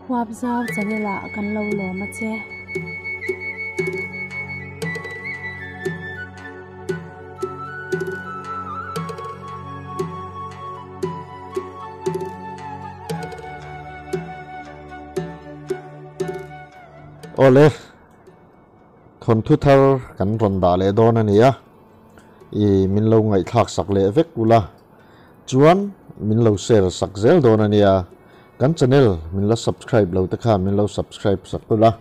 Huapzau channel ah kan lo lawm a che. Awle, thawnthu thar kan rawn dah leh dawn a ni a, i min lo ngaihthlak sak leh vek ula, chuan min lo share sak zel dawn a nia, kan channel min la subscribe lo te khan min lo subscribe sak ula,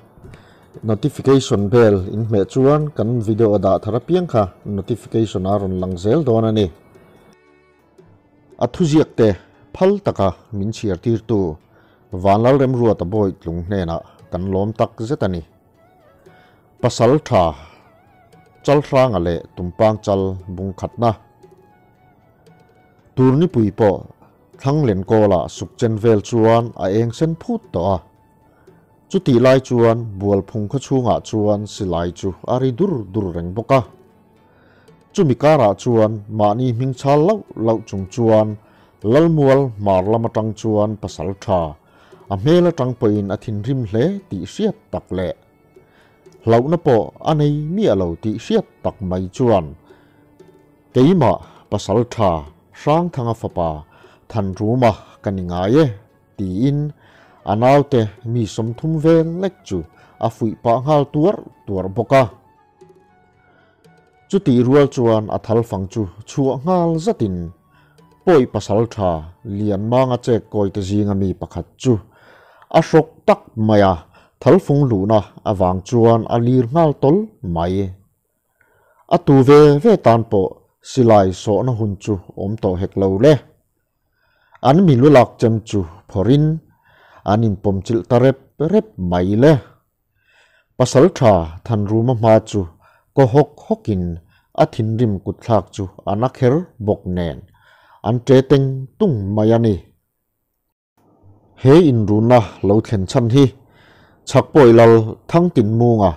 notification bell in hmeh chuan kan video a dah thar apiang kha notification a rawn lang zel dawn a ni. A thuziak te phal taka min chhiar tirtu Vanlalremruata Bawi tlung hnenah kan lawm tak zet a ni. Pasal tha Chalhranga leh Tumpang chal bung khatna Turnipui pawh Thlanglen kawlah sukchen vel chuan a eng sen phut tawh a. Chutih lai chuan Bualphung khawchhungah chuan silai chu a ri dur dur reng bawk a. Chumi karah chuan mahni hming chal lauh lauh chung chuan Lalmual hmar lam atang chuan pasal tha a hmel atang pawhin a thinrim hle tih hriat tak leh hlauhna pawh a nei miah lo tih hriat tak mai chuan keimah pasal tha Hrangthanga fapa Thanruma ka ni ngai e tiin a naute mi 30 vel lek chu a fuih pah nghal tuarh tuarh bawk a. Chutih rual chuan a thal fang chu chhuah nghal zatin pawi pasal tha lian manga chek kawi te zinga mi pakhat chu a hrawk tak mai a, thal fung luhna avang chuan a lir nghal tawl mai. A tu ve ve tan pawh silai sawhna hun chu awm tawh hek lo le. An mi lu lak chem chu phawrhin an inpawmchilh ta rep rep mai le. Pasalṭha Thanruma hma chu kaw hawk hawkin a thinrim kutthlak chu a na kher bawk nen an ṭe teng tung mai a ni. He inrunna lo thlen chhan hi Chhakpawi Lal Thangtinmunga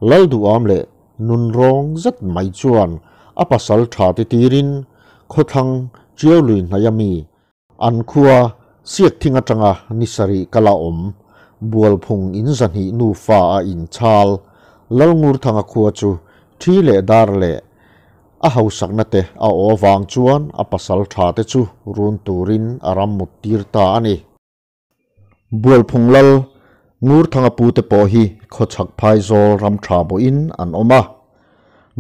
Lal duham leh nunrawng zet mai chuan a pasalṭha te tirin khawthlang Ṭiaului hnaia mi An khua Siakthing atanga ni sarih kal a awm, Bualphung in 200 nufa a inchhal. Lalngurthanga khua chu thi leh dar leh a hausakna te a aw avang chuan a pasal tha te chu run turin a ram mut tir ta a ni. Bualphung Lal Ngurthanga pu te pawh hi khawchhak phaizawl ram tha bawhin an awm a.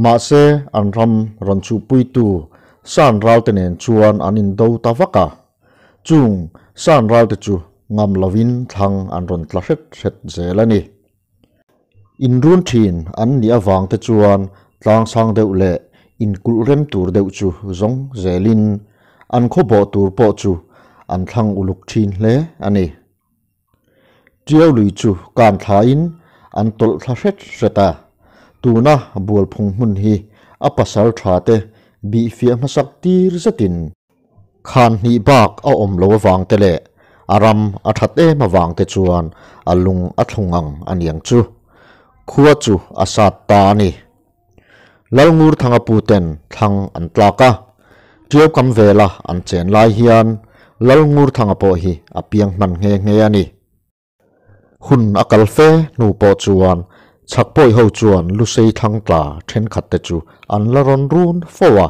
Mahse, an ram rawn chhuhpuitu San ralte nen chuan an indo ta vak a. Chung San ralte chu ngam lovin thlang an rawn tla hret hret zel a ni. Inrun thin an nih avang te chuan tlang sang deuh leh inkulh rem tur deuh chu zawng zelin an khaw bawh tur pawh chu an thlang uluk thin hle a ni. Ṭiau lui chu kan thlain an tawlh thla hret hret a, tuna Bualphung hmun hi a pasal tha te bih fiah hmasak tir zetin khan hnih bak a awm lo avang te leh a ram a that em avang te chuan a lung a thlung ang a niang chu. Khua chu a sat ta a ni. Lalngurthanga pu ten thlang an tlak a, Ṭiau kam vela an chen lai hian Lalngurthanga pawh hi a piang hman nghe nghe a ni. Hun a kal fe hnu pawh chuan chhakpawi ho chuan Lusei thlang tla thenkhat te chu an la rawn run fo a.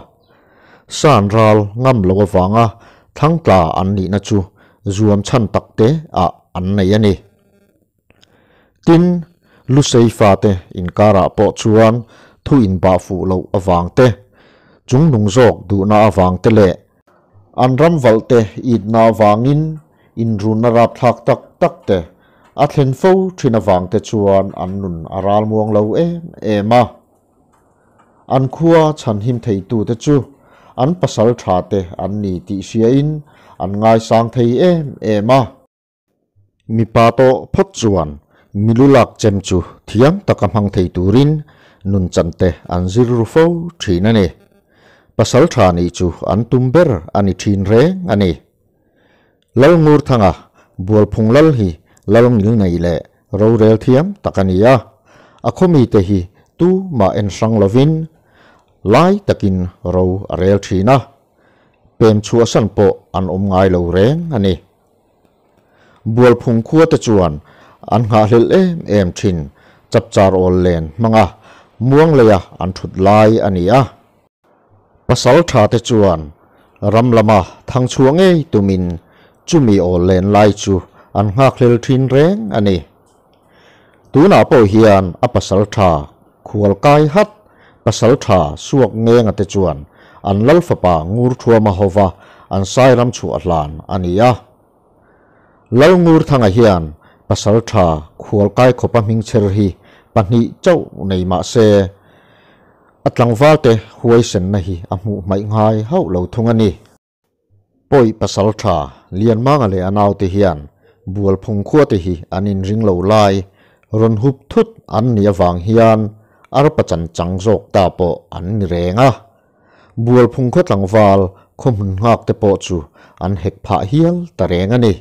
San ral ngam lo avanga thlang tla an nihna chu zuam chhan tak te ah an nei a ni. Tin, Lusei fate inkarah pawh chuan thu inbah fuh loh avang te, chungnung zawk duhna avang te leh an ram valh te itna avangin inrunna rapthlak tak tak te a thlen fo thin avang te chuan an nun a ralmuang lo em em a. An khua chhanhim theitute chu an pasal tha te an ni tih hriain an ngaisang thei em em a. Mipa tawh phawt chuan milu lak chem chu thiam taka hmang thei turin nunchan te an zir ru fo thin a ni. Pasal tha nih chu an tum ber a ni thin reng a ni. Lalngurthanga Bualphung Lal hi lal ngil nei leh rorel thiam tak a ni a, a khawmite hi tu mah en hrang lovin lai takin ro a rel thin a, pem chhuahsan pawh an awm ngai lo reng a ni. Bualphung khua te chuan an nghahhlelh em em thin chapchar awl len hmanga muang leia an thut lai a ni a. Pasaltha te chuan ram lama thang chhuah ngei tumin chumi awl len lai chu an nghakhlel thin reng a ni. Tunah pawh hian a pasaltha khual kai hat pasaltha suak ngenga te chuan an lal fapa ngur thuama hova an sai ram chhuah hlan a ni a. Lal ngur thanga hian pasaltha khual kai khawpa hming chher hi pahnih chauh nei mah se a tlangval te huaisenna hi a hmuh hmaih ngai hauh lo thung a ni. Pawi pasaltha Lianmanga leh a naute hian Bualphung khuate hi an inring lo lai rawn hup thut an nih avang hian arpa chan chang zawk ta pawh an ni reng a. Bualphung khaw tlangval khaw hmun nghak te pawh chu an hek phah hial ta reng a ni.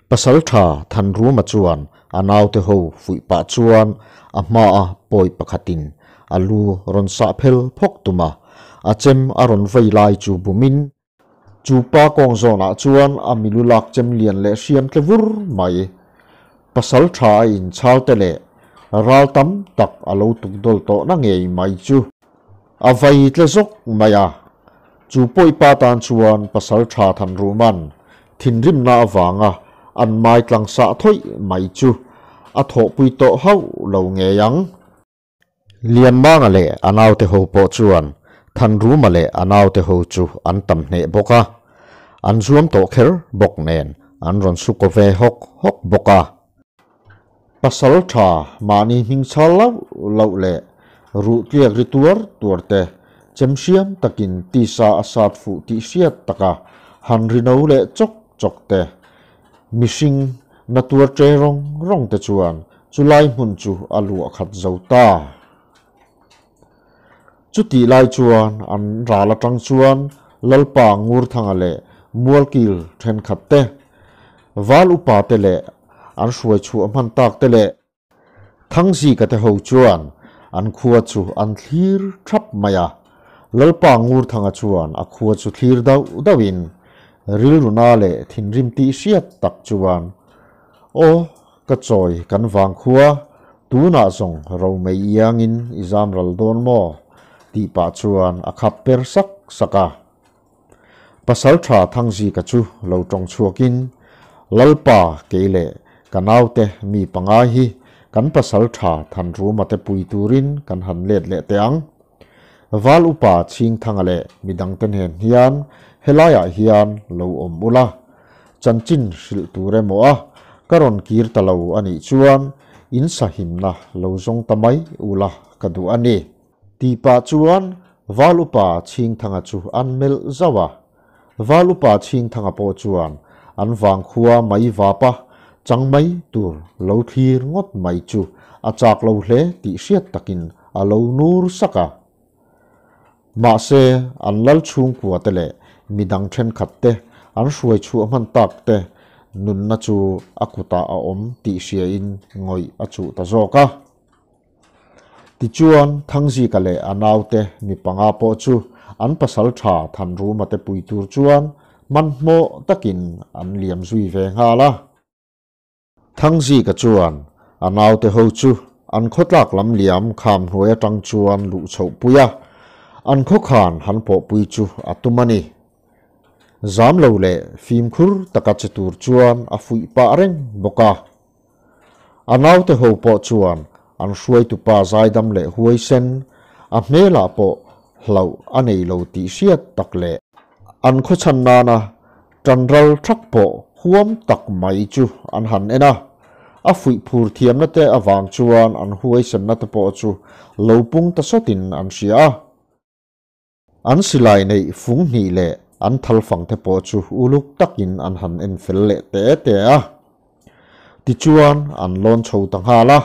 Pasaltha Thanruma chuan a naute ho fuih pah chuan a hmaa pawi pakhatin a lu rawn sah phel phawk tum a, a chem a rawn vei lai chu bumin, chu pa kawng zawnah chuan a milu lak chem lian leh hriam tle vur mai. Pasaltha a inchhal te leh ral tam tak a lo tuk dawl tawh na ngei mai chu a vai tle zawk mai a. Chu pawipa tan chuan Pasaltha Thanruman thinrimna avanga an mai tlang sah thawih mai chu a thawhpui tawh hauh lo ngei ang. Lianmanga leh a naute ho pawh chuan Thanruma leh a naute ho chu an tam hneh bawk a, an zuam tawh kher bawk nen an rawn su kaw ve hawk hawk bawk a. Pasal tha mahni hming chhal loh loh leh ruh tliak ri tuar tuar te chem hriam takin tisa a sat fuh tih hriat taka han ri no leh chawk chawk te mihring na tuar che rawng rawng te chuan chulai hmun chu a luah khat zo ta. Chutih lai chuan an ral atang chuan Lalpa Ngurthanga leh Mualkil thenkhat te, Val upa te leh an hruai chhuah hman tak te leh Thangzika te ho chuan an khua chu an thlir thap mai a. Lalpa Ngurthanga chuan a khua chu thlir dauh dauhin rilruna leh thinrim tih hriat tak chuan, Aw, ka chawi kan vang khua, tunah zawng romei iangin i zam ral dawn maw? tih pah chuan a khap per sak sak a. Pasaltha Thangzika chu lo tawng chhuakin, Lalpa kei leh ka naute mi panga hi kan pasaltha Thanruma te pui turin kan han let leh teh ang. Val upa Chhingthanga leh midangte hnen hian helaiah hian lo awm ula, chanchin hrilh tur emaw a ka rawn kir ta lo a nih chuan in sahimna lo zawng ta mai ula ka duh a ni. Tih pah chuan Val upa Chhingthanga chu an melh zauh a. Val upa Chhingthanga pawh chuan an vangkhua mai vapa chang mai tur lo thlir ngawt mai chu a chak lo hle tih hriat takin a lo nur sak a. Mahse, an lal chhungkua te leh midang thenkhat te an hruai chhuah hman tak te nunna chu a kutah a awm tih hriain ngawih a chuh ta zawk a. Tichuan, Thangzika leh a naute mi panga pawh chu an pasal tha Thanruma te pui tur chuan hmanhmawh takin an liam zui ve nghal a. Thangzika chuan a naute ho chu an khawtlak lam liam kham hnuai atang chuan luh chhoh pui a, an khawkhan han pawhpui chu a tum a ni. Zam lo leh fimkhur taka che tur chuan a fuih pah reng bawk a. A naute ho pawh chuan an hruaitupa zaidam leh huaisen, a hmelah pawh hlauh a nei lo tih hriat tak leh an khawchhan nana tanral thak pawh huam tak mai chu an han en a. A fuih phur thiamna te avang chuan an huaisenna te pawh chu lo pung ta sawtin an hria a. An silai neih fung hnih leh an thal fang te pawh chu uluk takin an han en fel leh te te a. Tichuan an lawn chho ta nghal a.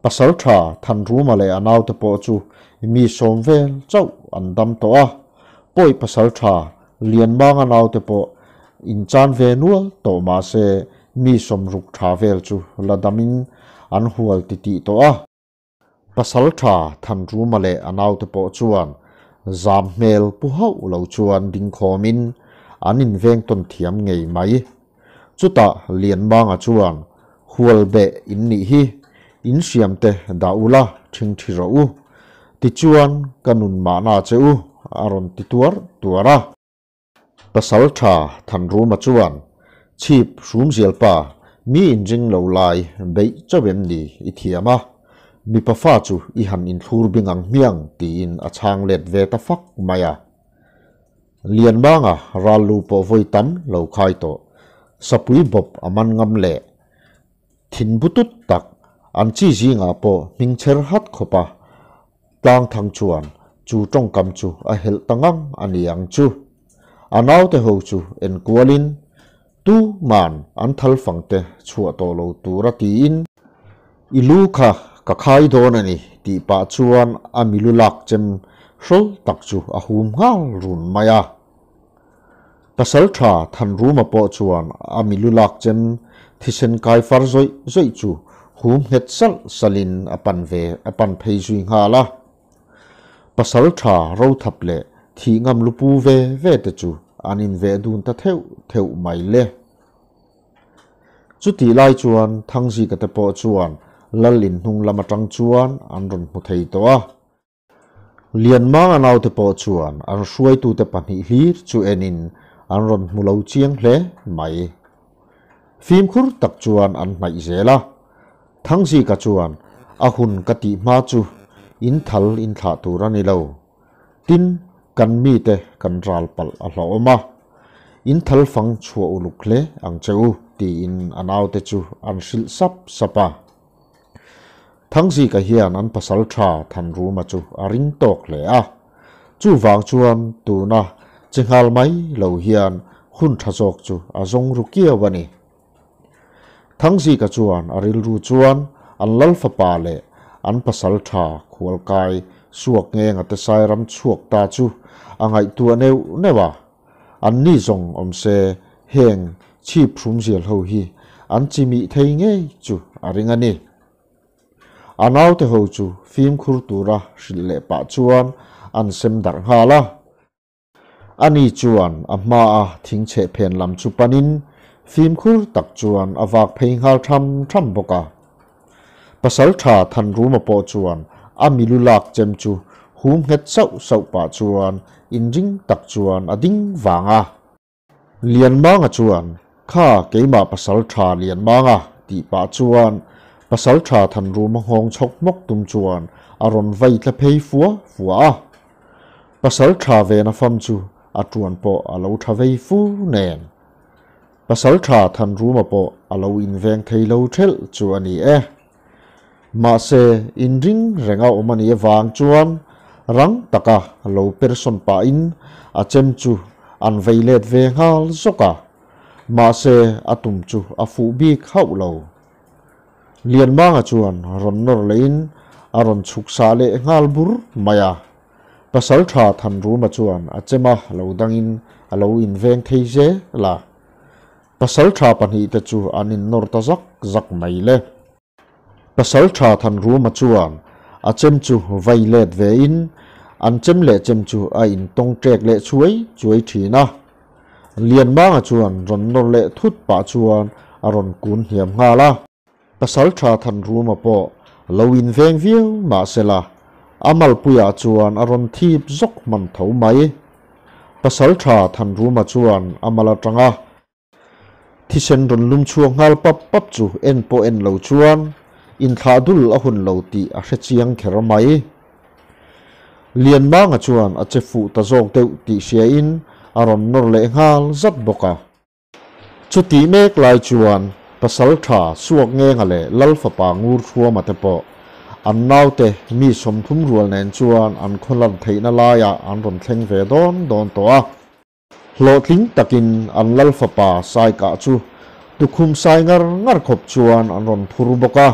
Pasaltha Thanruma leh a naute pawh chu mi sawm vel chauh an dam tawh a. Pawi pasaltha Lianmanga naute pawh inchan ve nual tawh mahse mi sawmruk tha vel chu la damin an hual titih tawh a. Pasaltha Thanruma leh a naute pawh chuan zam hmel pu hauh lo chuan ding khawmin an inveng tawn thiam ngei mai. Chutah Lianmanga chuan, Hual beh in nih hi, in hriam te dah ula ṭhingṭhi rawh u. Tichuan ka nun mahna che u, a rawn ti tuar tuar a. Pasalṭha Thanruma chuan, Chhip hrumzial pa, mi inring lo lai beih chauh em ni i thiam a? Mipa fa chu i han inthlur bing ang hmiang tiin a chhang let ve ta fak mai a. Lianmanga ral lu pawh vawi tam lo khai tawh, sapui bawp a man ngam leh thin butut tak an chi zingah pawh hming chher hat khawp a tlang thang chuan chu tawngkam chu a helh ta ngang a ni ang chu. A naute ho chu enkualin tu man an thal fangte chhuah tawh lo tura tiin I lu kha ka khai dawn a ni tih pah chuan a milu lak chem hrawl tak chu a hum nghal run mai a. Pasalṭha Thanruma pawh chuan a milu lak chem thisen kai far zawih zawih chu hum nghet salh salhin a pan ve a pan phei zui nghal a. Pasalṭha Rothap leh thih ngam lupu ve ve te chu an inveh dun ta theuh theuh mai le. Chutih lai chuan Thangzika te pawh chuan Lal in hnung lam atang chuan an rawn hmu thei tawh a. Lianmanga naute pawh chuan an hruaitute pahnih hlir chu enin an rawn hmu lo chiang hle mai. Fimkhur tak chuan an hnaih zel a. Thangzika chuan a hun ka tih hma chu in thal in thlah tur a ni lo. Tin, kan mite kan ral palh a hlauhawm a, in thal fang chhuah uluk hle ang che u, tiin a naute chu an hrilh sap sap a. Thangzika hian an pasal tha Thanruma chu a ring tawk hle a, chuvang chuan tuna che nghal mai lo hian hun tha zawk chu a zawng ru kiau a ni. Thangzika chuan a rilru chuan an lal fapa leh an pasal tha khualkai suak ngenga te sairam chhuak ta chu a ngaihtuah neuh neuh a. An ni zawng awm se heng chhip hrumzial ho hi an chimih thei ngei chu a ring a ni. A naute ho chu fimkhur tura hrilh leh pah chuan an sem darh nghal a. Ani chuan a hmaa thing chheh phen lam chu panin fimkhur tak chuan a vak phei nghal tham tham bawk a. Pasaltha Thanruma pawh chuan a milu lak chem chu hum nghet sauh sauh pah chuan inring tak chuan a ding vang a. Lianmanga chuan, Kha keimah Pasaltha Lianmanga tih pah chuan Pasaltha Thanruma nghawng chhawk hmawk tum chuan a rawn vai tla phei fua fua a. Pasal tha ve na fam chu a tuan pawh a lo tha vei fu nen. Pasal tha Thanruma pawh a lo inveng thei lo thelh chu a ni e. Mahse, inring renga awm a nih avang chuan rang taka lo persawn pahin a chem chu an vei let ve nghal zawk a. Mahse, a tum chu a fuh bik hauh lo. Lianmanga chuan rawn nawr lehin a rawn chhuk sah leh nghal bur mai a. Pasalṭha Thanruma chuan a chema lo dangin a lo inveng thei zel a. Pasalṭha pahnihte chu an innawr ta zak zak mai le. Pasalṭha Thanruma chuan a chem chu vai let vein an chem leh chem chu a intawng ṭek leh chuai chuai ṭhin a. Lianmanga chuan rawn nawr leh thut pah chuan a rawn kun hniam nghal a. Pasalṭha Thanruma pawh lo inveng viau mah sela, a malpuiah chuan a rawn thip zawk hman tho mai. Pasalṭha Thanruma chuan a mal aṭang a, thisen rawn lum chhuak nghal pap pap chu en pawh en lo chuan inthlah dul a hun lo tih a hre chiang kher mai. Lianmanga chuan a che fuh ta zawk deuh tih hriain a rawn nawr leh nghal zat bawk a. Chutih mek lai chuan Pasalṭha Suakngenga leh Lal fapa Ngurthuama te pawh an naute mi 30 rual nen chuan an khawlan theihna laiah an rawn thleng ve dawn dawn tawh a. Hlawhtling takin an Lal fapa Saikah chu tukhum sai ngar ngar khawp chuan an rawn phur bawk a.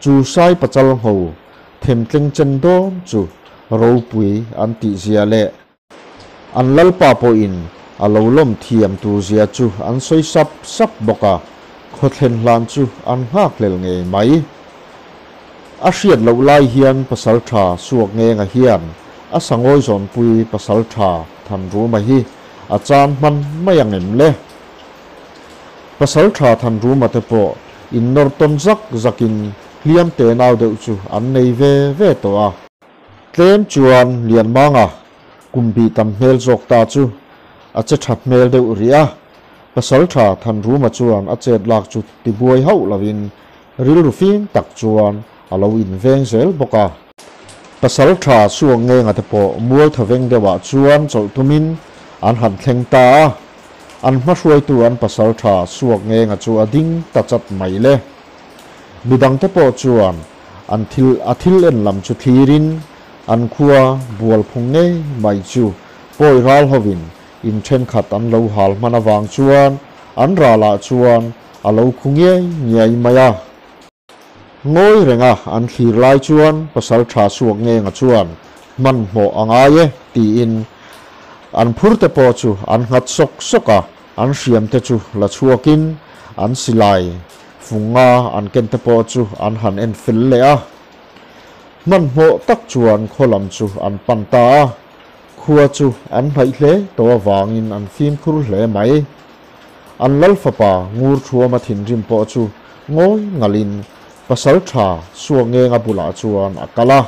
Chu Sai pachal ngho themtleng chen dawn chu ropui an tihzia leh An lalpa pawhin a lo lawm thiam tur zia chu an sawi sap sap bawk a, khawthlen hlan chu an nghakhlel ngei mai. A hriat loh lai hian Pasalṭha Suakngenga hian a sangawi zawnpui Pasalṭha Thanruma hi a chan hman mai ang em le? Pasalṭha Thanruma te pawh innawr tawn zak zakin hliam tenau deuh chu an nei ve ve tawh a. Tlem chuan Lianmanga kum bih tam hmel zawk ta chu a che ṭhat hmel deuh rih a. Pasalṭha Thanruma chuan a chet lak chu tibuai hauh lovin rilru fim tak chuan a lo inveng zel bawk a. Pasalṭha Suangngenga te pawh mualthaveng deuhah chuan chawlh tumin an han thleng ta a. An hmahruaitu an pasalṭha Suakngenga chu a ding ta chat mai le. Midangte pawh chuan an thil a thil en lam chu thlirin an khua bual phung ngei mai chu pawi ral hovin in thenkhat an lo hal hman avang chuan an ralah chuan a lo khu ngiai ngiai mai a. Ngawi renga an thlir lai chuan pasalṭha Suakngenga chuan hmanhmawh a ngai e tiin an phur te pawh chu an nghat sawk sawk a, an hriam te chu la chhuakin an silai funga an ken te pawh chu an han en fel leh a. Hmanhmawh tak chuan khaw lam chu an pan ta a, khua chu an hnaih hle tawh avangin an fimkhur hle mai. An lal fapa ngur thuama thinrim pawh chu ngawi ngalin pasal tha Suangenga bulah chuan a kal a.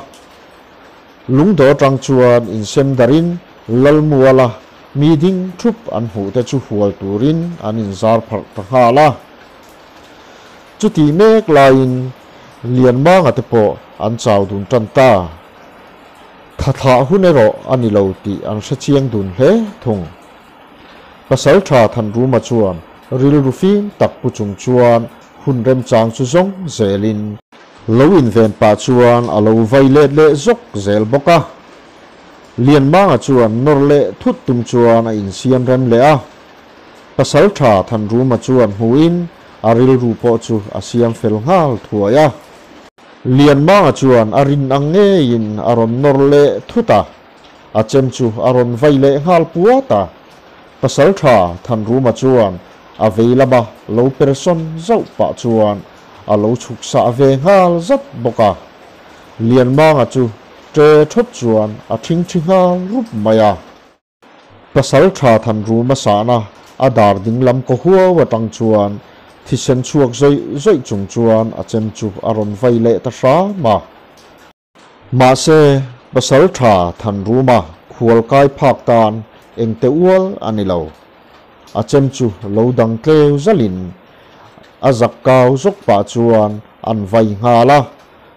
Lungdawh atang chuan insem darin Lalmuala mi ding thup an hmuh te chu hual turin an inzar pharh ta nghal a. Chutih mek laiin Lianmanga te pawh an chau dun tan ta. Tha thlah hun erawh a ni lo tih an hrechiang dun hle thung. Pasalṭha Thanruma chuan rilru fim tak pu chung chuan hun remchang chu zawng zelin lo inven pah chuan a lo vai let leh zawk zel bawk a. Lianmanga chuan nawr leh thut tum chuan a insiam rem leh a. Pasalṭha Thanruma chuan hmuhin a rilru pawh chu a siam fel nghal thuai a. Lianmanga chuan a rin ang ngeiin a rawn nawr leh thut a. A chem chu a rawn vai leh nghal puat a, Pasalṭha Thanruma chuan a vei lama lo per sawn zauh pah chuan a lo chhuk sah ve nghal zat bawk a. Lianmanga chu ṭe ṭhawt chuan a ṭhingṭhi nghal rup mai a. Pasalṭha Thanruma sahna a dar ding lam kaw huau aṭang chuan thisen chhuak zawih zawih chung chuan a chem chu a rawn vai leh ta hram a. Mahse, pasal tha Thanruma khual kai phak tan eng te ual a ni lo. A chem chu lo dang tleu zalin a zak kau zawk pah chuan an vai nghal a,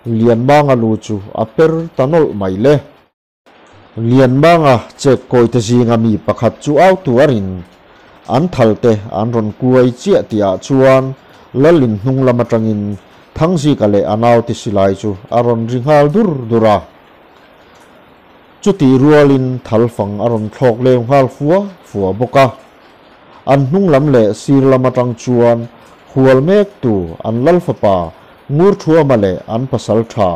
Lianmanga lu chu a per ta nawlh mai le. Lianmanga chet kawite zinga mi pakhat chu au tuarin an thalte an rawn kuai chiah tihah chuan Lalin hnung lam atangin Thangzika leh a naute silai chu a rawn ri nghal dur dur a. Chutih rualin thalfang a rawn thlawk leu nghal fua fua bawk a. An hnung lam leh sir lam atang chuan hual mektu an lal fapa Ngurthuama leh an pasal tha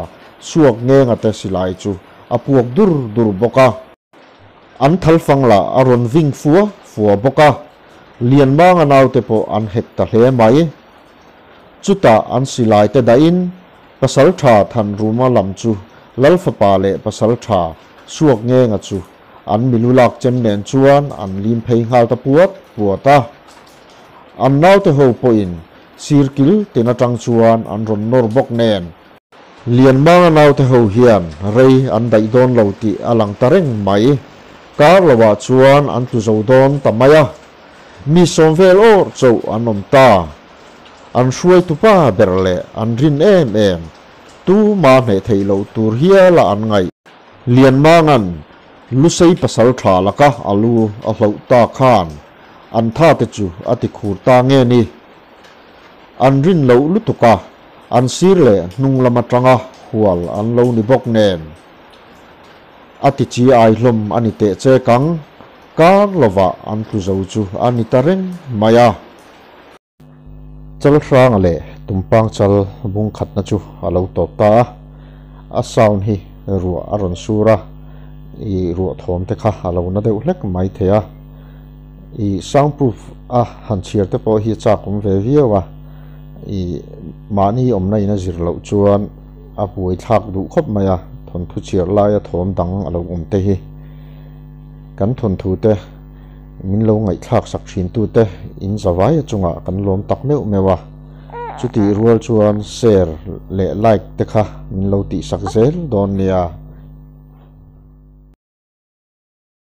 Suakngenga te silai chu a puak dur dur bawk a. An thalfang lah a rawn ving fua fua bawk a, Lianmanga naute pawh an hek ta hle mai. Chutah an silai te dahin Pasalṭha Thanruma lam chu Lal fapa leh Pasalṭha Suakngenga chu an milu lak chem nen chuan an lim phei nghal ta puat puat a. An naute ho pawhin sir kil tin atang chuan an rawn nawr bawk nen. Lianmanga naute ho hian rei an daih dawn lo tih a lang ta reng mai. Kar lovah chuan an tlu zo dawn ta mai a. Mi sawm vel awrh chauh an awm ta. An hruaitupa ber leh an rin em em, tuma hneh theih loh tur hiala an ngaih. Lianmanga'n Lusei pasal tha laka a lu a hloh ta khan an tha te chu a ti khur ta nge ni? An rin loh lutuk a, an sir leh hnung lam atanga hual an lo ni bawk nen. A ti chi ai hlawm a ni teh che kang, kar lovah an tlu zo chu a ni ta reng mai a. Chal hranga leh tumpang chal bung khatna chu a lo tawp ta a, a sound hi ruah a rawn sur a, ih ruah thawm te kha a lo na deuh hlek mai thei a. Ih sound proof a han chhiar te pawh hi a chak awm ve viau a, ih mahni awmna in a zir loh chuan a buai thlak duh khawp mai a, thawnthu chhiar laia thawm dang a lo awm te hi kan thawnthu te Min lo ngaihthlak sak thin tute in zavai chungah kan lawm tak meuh meuh a, chutih rual chuan share leh like te kha min lo tihsak zel dawn nia.